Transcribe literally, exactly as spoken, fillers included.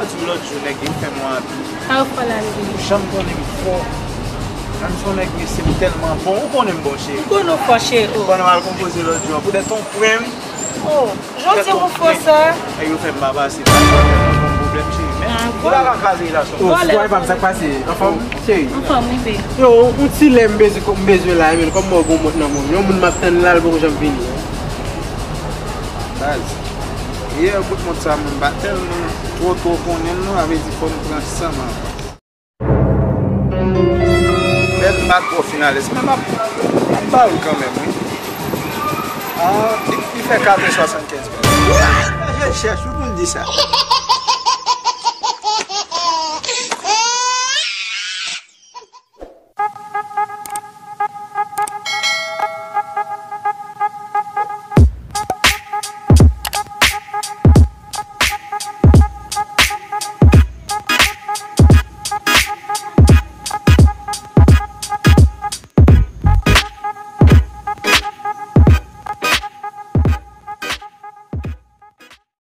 Di lòt jou nèg yo fè mwen anpil. Sa yo fè la, Lili? Ou janm konnen m fò. Menm si yon nèg mesye m tèlman bon, ou konnen m bon, cheri. M konnen w fò, cheri. Pandan m al konpoze lòt jou an, poutèt yon pwen, wi. Oh, jodi ou fò sa? Nèg yo fè m pa pase, pa fè m yon pwoblèm, cheri. Men, ou pa ka kraze relasyon. Oh, vòlè, vòlè. Sa k pase? Anfòm, cheri? Anfòm, wi, baby. Yo, yon ti lè m bezwen, m bezwen la, men kòm mwen gon mont nan mwen. Yon moun m ap tann la, l poko janm vini. Baz, yè bout mont sa, mwen pa tèlman twò twò konnen l non, sa vle di fò m pran san m avan. Bèl mak pwofinalès, men m ap, m ap ba l kanmenm, wi. Ah, li, li fè katrè swasannkenz bèl. Manje l chèch, wi, pou l di sa.